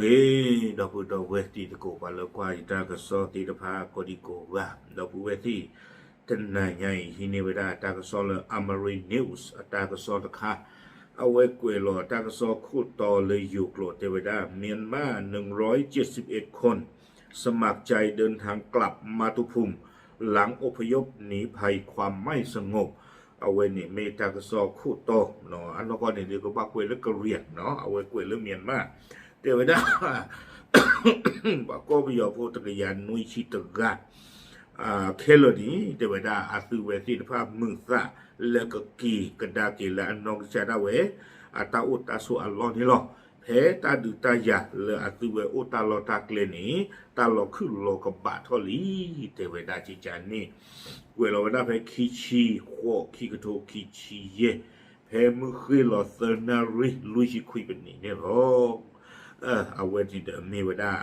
ဂ့ၤ ဒီပုၢ်ဒီဝဲၢ်တံၤသကိး ပှၤလၢကွၢ်ယတၢ်ကစီၣ်သ့ၣ်တဖၣ်ကိးဒံကိးဂၤ ဒီပုၢ်ဝဲၢ်သ့ၣ် တနၤညါအံၤ ဟံးန့ၢ်ဝဲဒၣ်တၢ်ကစီၣ်လၢ Amari News အတၢ်ကစီၣ်တခါ, အဝဲကွဲးလီၤတၢ်ကစီၣ်ခိၣ်တီလၢယိၤကျိာ်တဲဝဲဒၣ် မြန်မာ หนึ่งร้อยเจ็ดสิบเอ็ดคน สมัครใจเดินทางกลับมาตุภูมิ หลังอพยพหนีภัยความไม่สงบ အဝဲန့ၣ်မ့ၢ်တၢ်ကစီၣ်ခိၣ်တီ, အနီၢ်ကီၢ်န့ၣ်ဒုးကဘၣ်ကွဲးလၢ Karen နီၤ, အဝဲကွဲးလၢ Myanmar တဲဝဲဒၣ် ပှၤကီၢ်ပယီၤဖိတကယၤနွံဆံတဂၤ ခဲလၢာ်န့ၣ် တဲဝဲဒၣ်အသုဝဲသ့ၣ်တဖၣ်မုာ်သး လၢကက့ၤကဒါက့ၤလၢအနီၢ်ကစၢ်ဒၣ်ဝဲ အတၢ်အိၣ်တၢ်ဆိးအလီၢ်န့ၣ်လီၤ. ဖဲတၢ်ဒုးတၢ်ယၤလၢအသုဝဲအိၣ်တၢ်လီၢ်တၢ်ကျဲန့ၣ် တၢ်လီၤခုၣ်လီၤကဘးထီၣ်လံ တဲဝဲဒၣ်ကကန့ၣ် ကွဲးလီၤဝဲဒၣ်ဖဲခံဆံဃိး ခံကထိခံဆံယဲၢ် ဖဲမုၢ်ဃ့ၢ်လီၤသၢနၣ်ရံၣ်လွံၢ်ဆံခွံပနံးန့ၣ်လီၤ. အဝဲန့ၣ်ဒီးမ့ၢ်ဝဲဒၣ်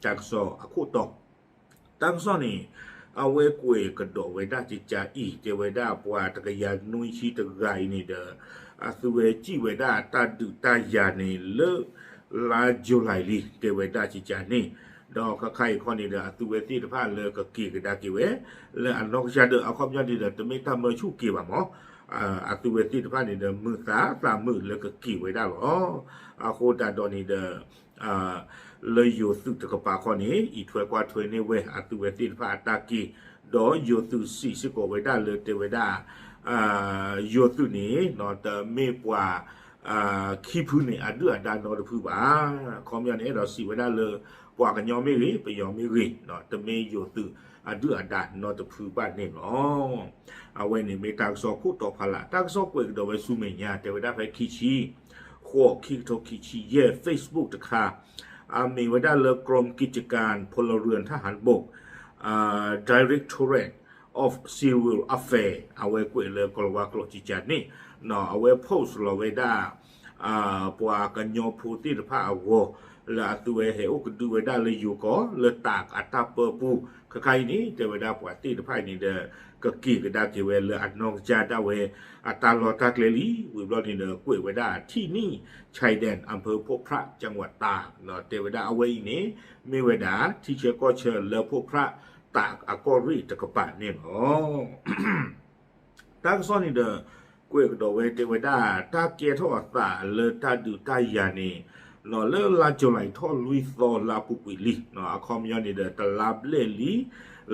တၢ်ကစီၣ်အခိၣ်တီ တၢ်ကစီၣ်န့ၣ် အဝဲကွဲးကဒီးဝဲဒၣ်ကကအံၤ တဲဝဲဒၣ်ပှၤတကယၤနွံဆံတဂၤအံၤန့ၣ်ဒီး အသုဝဲစံးဝဲဒၣ်တၢ်ဒုးတၢ်ယၤန့ၣ်လၢ လါယူၤလံလံ တဲဝဲဒၣ်ကကန့ၣ်, ဒီးခါခါအံၤခီန့ၣ်ဒီး အသုဝဲသ့ၣ်တဖၣ်လၢကက့ၤကဒါက့ၤဝဲ လၢအနီၢ်ကစၢ်ဒီး အခီပညီန့ၣ်ဒီး တမ့ၢ်တၢ်မၢဆူၣ်က့ၤဘၣ်မး, အသုဝဲသ့ၣ်တဖၣ်န့ၣ်ဒီး မုာ်သးသးမုာ်လၢကက့ၤဝဲဒၣ်လီၤ. အဃိသတးဒီးန့ၣ်ဒီး လၢယိၤသုးတကပၤခီန့ၣ် အံးထွဲကွၢ်ထွဲန့ၢ်ဝဲအသုဝဲသ့ၣ်တဖၣ်အတၢ်က့ၤ, ဒီးယိၤသုးစံးစ့ၢ်ကီးဝဲဒၣ်လၢတဲဝဲဒၣ် ယိၤသုးန့ၣ် တမ့ၢ်ပှၤ ခံဖုန့ၣ် အဒုၣ်အဒါနီတဖုဘၣ်. အခီပညီန့ၣ် အဲၣ်ဒိးစံးဝဲဒၣ်လၢ ပှၤကညီမ့ၢ်ဂ့ၤ ပယီၤမ့ၢ်ဂ့ၤ တမ့ၢ်ယိၤသုးအဒုၣ်အဒါနီတဖုဘၣ်န့ၣ်လီၤ. အဝဲန့ၣ်မ့ၢ်တၢ်ကစီၣ်ခိၣ်တီဖးလၢ် တၢ်ကစီၣ်ကွဲးကဒီးဝဲဆူမဲာ်ညါ တဲဝဲဒၣ်ဖဲခံဆံ ဃိး ခံကထိခံဆံယဲၢ် Facebook တခါ အမ့ၢ်ဝဲဒၣ်လၢ กรมกิจการพลเรือนทหารบก Directorate of Civil Affairs အဝဲကွဲးလၢကီၤလၤဝါကျိာ်ကကန့ၣ် အဝဲ post လီၤဝဲဒၣ် ပှၤကညီဖိသ့ၣ်တဖၣ်အဂီၢ် လၢအသုဝဲဟဲအိၣ်ကဒုဝဲဒၣ်လၢယိၤကီၢ် လၢတၢ်အတၢ်ပၢပူၤ ခါခါအံၤန့ၣ် တဲဝဲဒၣ်ပှၤသ့ၣ်တဖၣ်အံၤန့ၣ်ဒီး ကက့ၤကဒါက့ၤဝဲလၢအနီၢ်ကစၢ်ဒၣ်ဝဲ အတၢ်လီၢ်တၢ်ကျဲလံ. ဝံၤဘျီန့ၣ်ဒီး ကွဲးဝဲဒၣ် ထံနံၣ် ชายแดน อำเภอพบพระ จังหวัดตาก တဲဝဲဒၣ်အဝဲအံၤန့ၣ် မ့ၢ်ဝဲဒၣ် ထံဆၢကီၢ်ဆၢလၢ พบพระ တၢ်အကီၢ်ရ့ၣ်တကပၤန့ၣ်လီၤ. တၢ်ကစီၣ်န့ၣ်ဒီး ကွဲးကဒီးဝဲတဲဝဲဒၣ် တၢ်ကဲထီၣ်အသးလၢတၢ်ဒုးတၢ်ယၤန့ၣ် လၢလါယူၤလံထီၣ်လွံၢ်သီလါပူၤကွံာ်လံ, အခီပညီန့ၣ်ဒီး တလါဘျဲၣ်လံ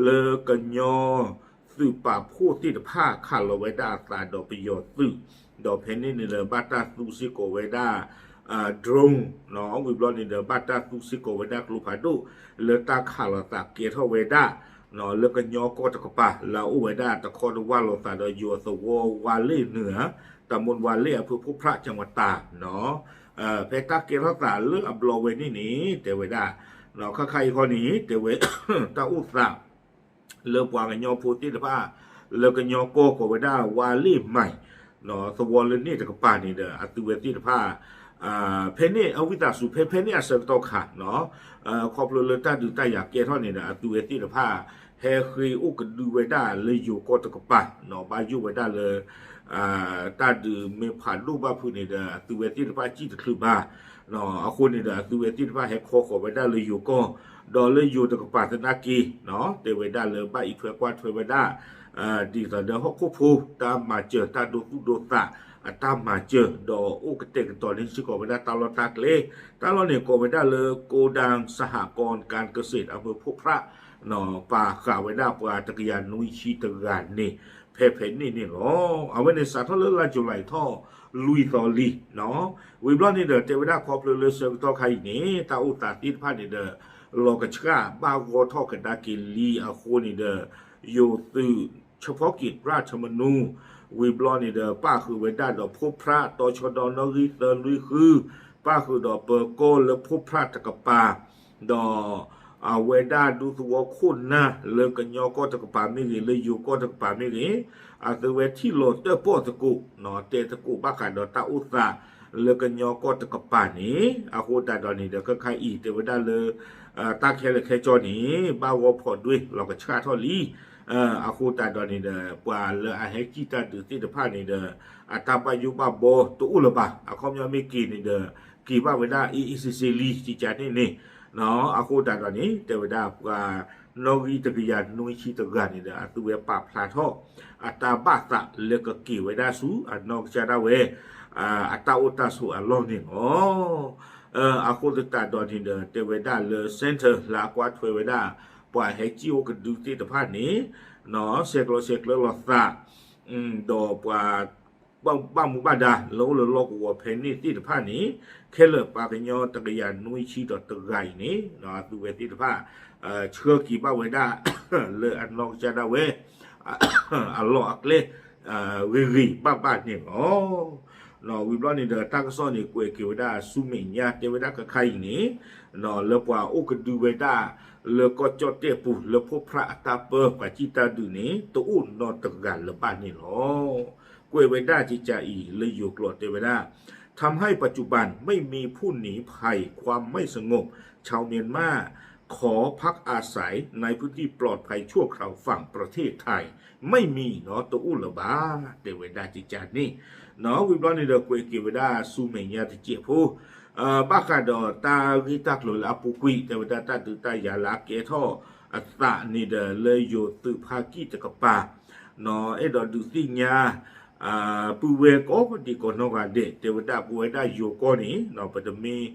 လၢကညီသုးပာ်ဖှိၣ်သ့ၣ်တဖၣ်ခးလီၤဝဲဒၣ်အသးဒီးပယီၤသုး, ဒီးဖဲန့ၣ်န့ၣ်ဒီး ဘၣ်တၢ်သူစ့ၢ်ကီးဝဲဒၣ် drone ဝံၤဘျီန့ၣ်ဒီး ဘၣ်တၢ်သူစ့ၢ်ကီးဝဲဒၣ်ကျိဖးဒိၣ် လၢတၢ်ခးလီၤသးကဲထီၣ်ဝဲဒၣ် လၢကညီကီၢ်တကပၤ လၢအအိၣ်ဝဲဒၣ်တခီတဝၢ်လိာ်သးဒီးယိၤအသဝီဝါလ့ၣ်နုာ်ဧါ, ตำบลวาเล่ อำเภอพบพระ จังหวัดตาก ဖဲတၢ်ကဲထီၣ်သးလၢအဘျီဝဲန့ၣ်န့ၣ် တဲဝဲဒၣ် ခါခါအံၤခီန့ၣ် တဲဝဲ တၢ်အိၣ်သး လၢပှၤကညီဖိသ့ၣ်တဖၣ် လၢကညီကီၢ်ကိးဝဲဒၣ်ဝါလ့ၣ်မၤ သဝီလၢန့ၣ်တကပၤန့ၣ်ဒီး အသုဝဲသ့ၣ်တဖၣ် ဖဲန့ၣ်အဝံသးစူၤ ဖဲဖဲန့ၣ်အဆၢကတီၢ်ခါ ခီဖျိလၢတၢ်ဒုးတၢ်ယၤကဲထီၣ်န့ၣ်ဒီး အသုဝဲသ့ၣ်တဖၣ် ဟဲဃ့အိၣ်ကဒုဝဲဒၣ်လၢယိၤကီၢ်တကပၤ ဘၣ်ယိၣ်ဝဲဒၣ်လၢ တၢ်ဒုးမ့ၢ်ဖးဒိၣ်ဘၣ်ဖုးန့ၣ်ဒီး အသုဝဲသ့ၣ်တဖၣ်စံၣ်တချုးဘၣ် အဃိန့ၣ်ဒီး အသုဝဲသ့ၣ်တဖၣ်ဟဲခီဃီၤဝဲဒၣ်လၢယိၤကီၢ် ဒီးလၢယိၤတကပၤသနာ်က့ တဲဝဲဒၣ်လၢဘၣ်အံးထွဲကွၢ်ထွဲဝဲဒၣ် ဒ်သိးဒီးဟီၣ်ခိၣ်ဖိတၢ်မၤစၢၤ တၢ်ဒိသူၣ်ဒိသးအတၢ်မၤစၢၤ ဒီးအိၣ်ကတဲာ်ကတီၤန့ၢ်စ့ၢ်ကီးဝဲဒၣ်တၢ်လီၢ်တၢ်ကျဲ တၢ်လီၢ်န့ၣ်ကိးဝဲဒၣ်လၢ โกดังสหกรณ์การเกษตร อำเภอพบพระ ပာ်ဃာ်ဝဲဒၣ်ပှၤတကယၤနွံဆံတဂၤန့ၣ် ဖဲဖဲန့ၣ်န့ၣ်လီၤ. အဝဲန့ၣ်စးထီၣ်လၢလါယူၤလံထီၣ်လွံၢ်သီလံ ဝံၤဘျီန့ၣ်ဒီး တဲဝဲဒၣ်ခီဖျိလၢဆၢကတီၢ်ခါအံၤန့ၣ် တၢ်အိၣ်သးသ့ၣ်တဖၣ်န့ၣ်ဒီး လီၤကဆှၣ်ဘၣ်ဂီၢ်ထီၣ်ကဒါက့ၤလံအဃိန့ၣ်ဒီး ယိၤသုး เฉพาะกิจราชธรรมนูญ ဝံၤဘျီန့ၣ်ဒီး ပၣ်ဃုာ်ဝဲဒၣ်ဒီး พบพระ တီၤဆီဒီ နီၣ်ဂံၢ်သၢလွံၢ်ဃု ပၣ်ဃုာ်ဒီးပၢၤကီၢ်လၢ พบพระ တကပၤ ဒီး အဝဲဒၣ်ဒူသဝီခိၣ်နၢ်လၢကညီကီၢ်တကပၤမ့ၢ်ဂ့ၤ လၢယိၤကီၢ်တကပၤမ့ၢ်ဂ့ၤ အသုဝဲထံၣ်လိာ်တၢၣ်ပီၣ်သကိး တဲသကိးဘၣ်ဃးဒီးတၢ်အိၣ်သးလၢကညီကီၢ်တကပၤန့ၣ် အဃိသတးဒီးန့ၣ်ဒီး ခဲခါအံၤတဲဝဲဒၣ်လၢ တၢ်ခဲလၢာ်ခဲဆ့န့ၣ် ဘၣ်ဂီၢ်ဖီၣ်ဒွဲၣ်လီၤကဆှၣ်ထီၣ်လံ အဃိသတးဒီးန့ၣ်ဒီး ပှၤလၢအဟဲစံၣ်တၢ်ဒုးသ့ၣ်တဖၣ်န့ၣ်ဒီး အတၢ်ဘၣ်ယိၣ်ဘၣ်ဘီတအိၣ်လၢၤဘၣ်. အခီပညီမ့ၢ်က့ၤန့ၣ်ဒီး က့ၤဘၣ်ဝဲဒၣ် အ့ၣ်အ့ၣ်စ့စ့လံ ကကန့ၣ်န့ၣ်, အဃိသတးဒီးန့ၣ် တဲဝဲဒၣ်ပှၤနီၣ်ဂံၢ်တကယၤနွံဆံတဂၤန့ၣ်ဒီး အသုဝဲပာ်ဖျါထီၣ် အတၢ်ဘၣ်သးလၢကက့ၤဝဲဒၣ်ဆူအနီၢ်ကစၢ်ဒၣ်ဝဲ အတၢ်အိၣ်တၢ်ဆိးအလီၢ်န့ၣ်လီၤ. အဃိသတးဒီးန့ၣ်ဒီး တဲဝဲဒၣ်လၢ center လၢအကွၢ်ထွဲဝဲဒၣ် ပှၤဟဲစံၣ်အိၣ်ကဒုသ့ၣ်တဖၣ်န့ၣ် ဆဲးကျိးဆဲးကျၢလိာ်သး ဒီးပှၤ ဘၣ်မူဘၣ်ဒါလၢအိၣ်လၢလီၢ်ကဝီၤဖဲန့ၣ်သ့ၣ်တဖၣ်န့ၣ် ခဲလၢာ်ပှၤကညီတကယၤနွံဆံဒီးတဂၤအံၤန့ၣ် အသုဝဲသ့ၣ်တဖၣ် ဆှၢက့ၤဘၣ်ဝဲဒၣ် လၢအနီၢ်ကစၢ်ဒၣ်ဝဲ အလီၢ်အကျဲ ဂ့ၤဂ့ၤဘၣ်ဘၣ်န့ၣ်လီၤ. ဝံၤဘျီန့ၣ်ဒီး တၢ်ကစီၣ်န့ၣ် ကွဲးက့ၤဝဲဒၣ်ဆူမဲာ်ညါ တဲဝဲဒၣ်ခဲခါအံၤန့ၣ် လၢပှၤအိၣ်ကဒုဝဲဒၣ် လၢကီၢ်ကၠီၣ်တဲၣ်ပူၤ လၢဖိဖြၣ်အတၢ်ပၢ ပှၤစံၣ်တၢ်ဒုးန့ၣ် တအိၣ်နီတဂၤလၢၤဘၣ်န့ၣ်လီၤ. ကွဲးဝဲဒၣ်ကကးအံၤ လၢယိၤကျိာ်တဲဝဲဒၣ် ทำให้ปัจจุบันไม่มีผู้หนีภัยความไม่สงบ ชาวเมียนมาขอพักอาศัยในพื้นที่ปลอดภัยชั่วคราวฝั่งประเทศไทย ไม่มีเนาะ တအိၣ်လၢၤဘၣ် တဲဝဲဒၣ်ကကးန့ၣ် ဝံၤဘျီန့ၣ်ဒီး ကွဲးက့ၤဝဲဒၣ်ဆူမဲာ်ညါတစဲးဖိ ဘၣ်ဃးဒီးတၢ်ဂ့ၢ်တၢ်ကျိၤလၢအပူၤကွံာ် တဲဝဲဒၣ်တၢ်ဒုးတၢ်ယၤလၢအကဲထီၣ်အသးန့ၣ်ဒီး လၢယိၤသုးဖါကံၢ်တကပၤ အဲၣ်ဒိးဒုးသ့ၣ်ညါ ပုၢ်ဝဲၢ်ကိးဒံကိးနီၢ်ဂၤဒဲး တဲဝဲဒၣ်ပဝဲဒၣ်ယိၤကီၢ်န့ၣ် ပတမ့ၢ်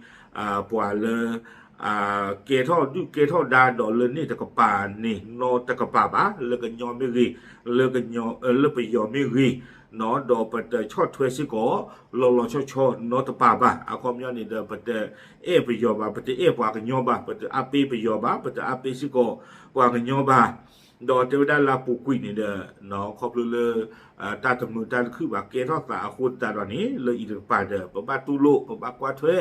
ပှၤလၢ ကဲထီၣ်ဒုၣ်ကဲထီၣ်ဒါဒီးလၢန့ၣ်တကပၤန့ၣ် နီတကပၤဘၣ် လၢကညီမ့ၢ်ဂ့ၤ လၢပယီၤမ့ၢ်ဂ့ၤ ဒီးပတဆီၣ်ထွဲစ့ၢ်ကီး လီၤလီၤဆီဆီနီတပၤဘၣ်. အခီပညီန့ၣ်ဒီး ပတအဲၣ်ပယီၤဘၣ် ပတအဲၣ်ပှၤကညီဘၣ် ပတအါပ့ၤပယီၤဘၣ် ပတအါပ့ၤစ့ၢ်ကီးပှၤကညီဘၣ်. ဒီးတဲဝဲဒၣ်လၢအပူၤကွံာ်န့ၣ်ဒီး ခီဖျိလၢ တၢ်တမုာ်တၢ်တခုၣ်ဘၣ်ကဲထီၣ်သးအဃိသတးဒီးန့ၣ် လၢအံၤတကပၤဒီး ပဘၣ်တူၢ်လိာ် ပဘၣ်ကွၢ်ထွဲ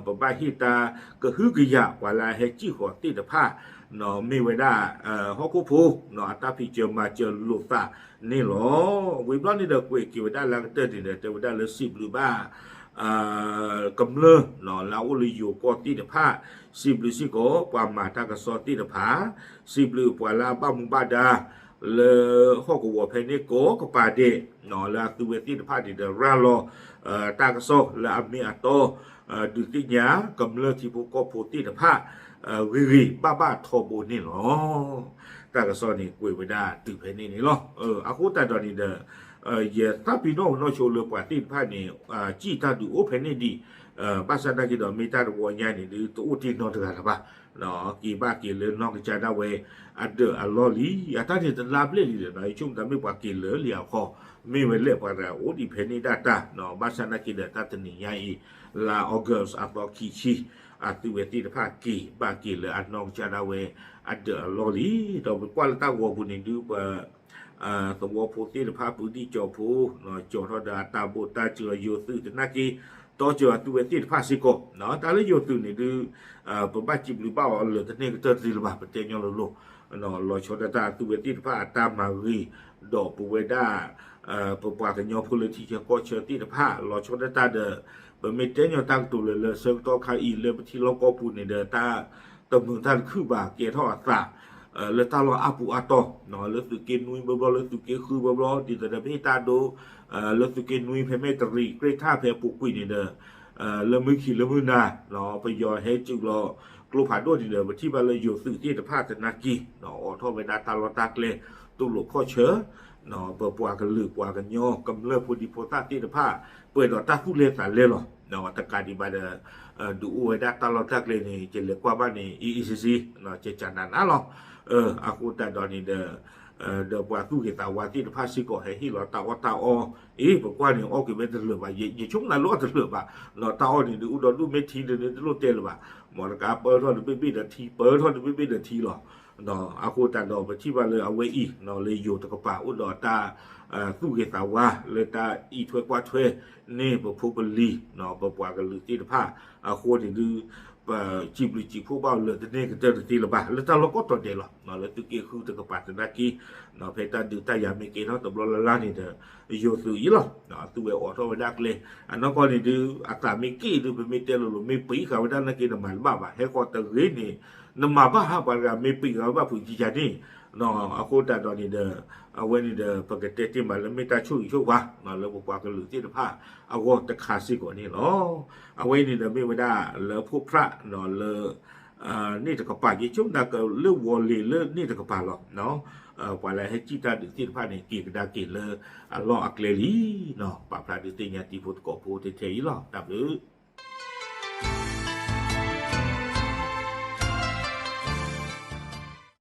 ပဘၣ်ဟ့ၣ်တၢ်ကဟုကယာ် ပှၤလၢအဟဲစံၣ်ဃီၤသ့ၣ်တဖၣ် မ့ၢ်ဝဲဒၣ် ဟီၣ်ခိၣ်ဖိ အတၢ်ဖံးစၢၤမၤစၢၤလိာ်သးန့ၣ်လီၤ. ဝံၤဘျီန့ၣ်ဒီး ကွဲးက့ၤဝဲဒၣ်လၢကတၢၢ်န့ၣ်ဒီး တဲဝဲဒၣ်လၢစံးဘျုးဘၣ် ကမျၢၢ် လၢအအိၣ်လၢယိၤကီၢ်သ့ၣ်တဖၣ် စံးဘျုးစ့ၢ်ကီး ပှၤမၤတၢ်ကစီၣ်သ့ၣ်တဖၣ် စံးဘျုးပှၤလၢအဘၣ်မူဘၣ်ဒါ လၢဟီၣ်ကဝီၤဖဲန့ၣ်ကိးကပၤဒဲး လၢအသုဝဲသ့ၣ်တဖၣ်န့ၣ်ဒီး ရၤလီၤ တၢ်ကစီၣ်လၢအမ့ၢ်အတီ ဒုးသ့ၣ်ညါကမျၢၢ်ထံဖိကီၢ်ဖိသ့ၣ်တဖၣ် ဂ့ၤဂ့ၤဘၣ်ဘၣ်ထီဘိန့ၣ်လီၤ. တၢ်ကစီၣ်န့ၣ် ကွဲးဝဲဒၣ်တုၤဖဲန့ၣ်န့ၣ်လီၤ. အဃိသတးဒီးန့ၣ်ဒီး ယသးပ့ၤနီၣ်နီၢ်ဆိလၢပှၤသ့ၣ်တဖၣ်န့ၣ် စံၣ်တၢ်ဒုးအိၣ်ဖဲန့ၣ်ဒံး ဘၣ်ဆၣ်သနာ်က့ဒီး မ့ၢ်တၢ်တဝီညါန့ၣ်ဒုး တအိၣ်တ့ၢ်နီတဂၤလၢၤဘၣ်. က့ၤဘၣ်က့ၤလၢနီၢ်ကစၢ်ဒၣ်ဝဲ အဒၢးအလီၢ်လံ. အတၢ်န့ၣ်တလါဘျဲၣ်လံဒီး ယဆိကမိၣ်တၢ်မ့ၢ်ပှၤက့ၤလၢာ်လံအဃိ မ့ၢ်ဝဲလဲၣ်ပှၤတဂၤအိၣ်ဒံးဖဲန့ၣ်ဒၣ်တၢ် ဘၣ်ဆၣ်သနာ်က့ဒီး တၢ်တနံၤညါအံၤ လါ August အသီခံဆံ အသုဝဲသ့ၣ်တဖၣ်က့ၤဘၣ်က့ၤလၢအနီၢ်ကစၢ်ဒၣ်ဝဲ အဒၢးအလီၢ်လံ. ဒီးပကွၢ်လၢတၢ်ဂီၤပူၤန့ၣ်ဒုး ပ သဝီဖိသ့ၣ်တဖၣ် ပူၤဒံၣ်ကၠီၤဖိ ကၠီၤထီၣ်ဒီးအတၢ်ဘိၣ်တၢ်စၢၤယိၤသုးသနာ်က့ တီစၢၤအသုဝဲသ့ၣ်တဖၣ်စ့ၢ်ကီး တၢ်လၢယိၤသုးန့ၣ်ဒုး ပဘၣ်စံးဘျုးဘၣ်အီၤလၢတန့ၢ်ကတၢၢ်တသ့လၢၤဘၣ် ပတဲညီလိၤလိၤ လီၤဆီဒၣ်တၢ်အသုဝဲသ့ၣ်တဖၣ်အတၢ်မၤဂ့ၤ ဒီးပဝဲဒၣ် ပပှၤကညီဖိလၢထံဆၢကီၢ်ဆၢသ့ၣ်တဖၣ် လီၤဆီဒၣ်တၢ်ဒီး ပမ့ၢ်တဲညီတၢ်ကတိၤလၢာ်လၢဆၢကတီၢ်ခါအံၤ လၢပထံလီၢ်ကီၢ်ပူၤန့ၣ်ဒီး တၢ်တမုာ်တၢ်တခုၣ်ဘၣ်ကဲထီၣ်အသး လၢတၢ်လီၢ်အါပူၤအါတီၤ လၢသုးက့နွံဘျီဘျီ လၢသုးက့ဃုဘျီဘျီ ဒ်သိးဒီးပဟ့ၣ်တၢ်ဒိ လၢသုးက့နွံဖဲမဲၣ်တရံး ကြ့ၢ်ထၣ်ဖဲအပူၤကွံာ်န့ၣ်ဒီး လၢမုၢ်ခံလၢမုၢ်နၤ ပယီၤဟဲစူးလီၤကျိဖးဒိၣ်န့ၣ်ဒီး ပထံၣ်ဘၣ်လၢယိၤသုးသ့ၣ်တဖၣ်သနာ်က့ အိးထီၣ်ဝဲဒၣ်တၢ်လီၢ်တၢ်ကျဲ တူၢ်လိာ်ခီၣ်ဆၢ ပပှၤကလုာ်ပှၤကညီ ကမျၢၢ်ဖိဒံဖိသၣ်သ့ၣ်တဖၣ် ပှဲၤဒီးတၢ်သူၣ်လဲၤသးလဲၤလီၤ. တကးဒံးဘၣ်ဒီး ဒုးအိၣ်ဝဲဒၣ်တၢ်လီၢ်တၢ်ကျဲန့ၣ် ယလဲၤကွၢ်ဘၣ်န့ၣ် အ့ၣ်အ့ၣ်စ့စ့ ကကနးနးလီၤ. အဃိသတးဒီးန့ၣ်ဒီး ဒီးပှၤသူၣ်ဂ့ၤသးဝါသ့ၣ်တဖၣ်စ့ၢ်ကီး ဟဲဟ့ၣ်လီၤတၢ်အီၣ်တၢ်အီ အ့ ပကွၢ်န့ၣ်အီၣ်က့ၤဝဲတလၢာ်ဘၣ် ယဆိကမိၣ်လၢအီၣ်တလၢာ်ဘၣ် တၢ်အီၣ်န့ၣ်ဒုးအိၣ်ဒီးဒူၣ်မ့ၢ်ထံဒုးန့ၣ် တလိၣ်တဲလၢၤဘၣ် မ်တကးပၢထီၣ်တဘ့ၣ်ဘ့ၣ်ဒီးထံ ပၢထီၣ်တဘ့ၣ်ဘ့ၣ်ဒီးထံလီၤ. အဃိသတးဒီးပထံၣ်ဘၣ်လၢအဝဲအံၤ လၢယိၤတကပၤအိၣ်ဒီးတၢ် သူၣ်ဂ့ၤသးဝါ လၢတၢ်အံးထွဲကွၢ်ထွဲန့ၢ်ပဖိပလံၤ ပပှၤကလုာ်သ့ၣ်တဖၣ် အဃိန့ၣ်ဒုး ပစံးဘျုးစံးဖှိၣ်ဘၣ်အီၤလၢတန့ၢ်ကတၢၢ်တသ့လၢၤဘၣ် လၢတၢ်လီၢ်ကိးတီၤဒဲးလီၤ. လၢသုးက့ဃုတကပၤသနာ်က့ ဖဲတၢ်ဒုးတၢ်ယၤမ့ၢ်ကဲထီၣ်တဘျီလၢ်လၢ်န့ၣ်ဒီး ယိၤသုးအံၤလီၤ. အသုဝဲအိးထီၣ်ဝဲဒၣ်ကျဲ အနီၢ်ကီၢ်န့ၣ်ဒုး အသးမ့ၢ်က့ၣ်ဒုး ပမ့ၢ်တဲလိၤလိၤ မ့ၢ်ပံးဃာ်ဝဲဒၣ်နာ်က့ နမၤတဘၣ်ဘၣ် ဟဲဃီၤတဂ့ၤန့ၣ် နမၤဘၣ်ဟးပှၤတဂၤ မ့ၢ်ပံးဃာ်ဝဲဘၣ်ဖုးကံကၤန့ၣ် အဃိသတးဒီးန့ၣ်ဒီး အဝဲန့ၣ်ဒီး ပကတဲတ့ၢ်မးလၢမ့ၢ်တၢ်ဆိၣ်ဂ့ၤဆိၣ်ဝါ လၢပပှၤကလုာ်သ့ၣ်တဖၣ်အဂီၢ်တခါစ့ၢ်ကီးန့ၣ်လီၤ. အဝဲန့ၣ်ဒီးမ့ၢ်ဝဲဒၣ်လၢဖိဖြၣ်လၢ န့ၣ်တကပၤ ယဆိကမိၣ်သးကလၢဝီၤလ့ၤလၢန့ၣ်တကပၤလီၤ. ပှၤလၢဟဲစံၣ်တၢ်ဒုးသ့ၣ်တဖၣ်န့ၣ် က့ၤကဒါက့ၤလၢအလီၢ်အကျဲလံ. ပာ်ဖျါဒုးသ့ၣ်ညါတံၤဖိသကိးဖိထဲထဲအံၤလီၤ. တၢ်ဘျုး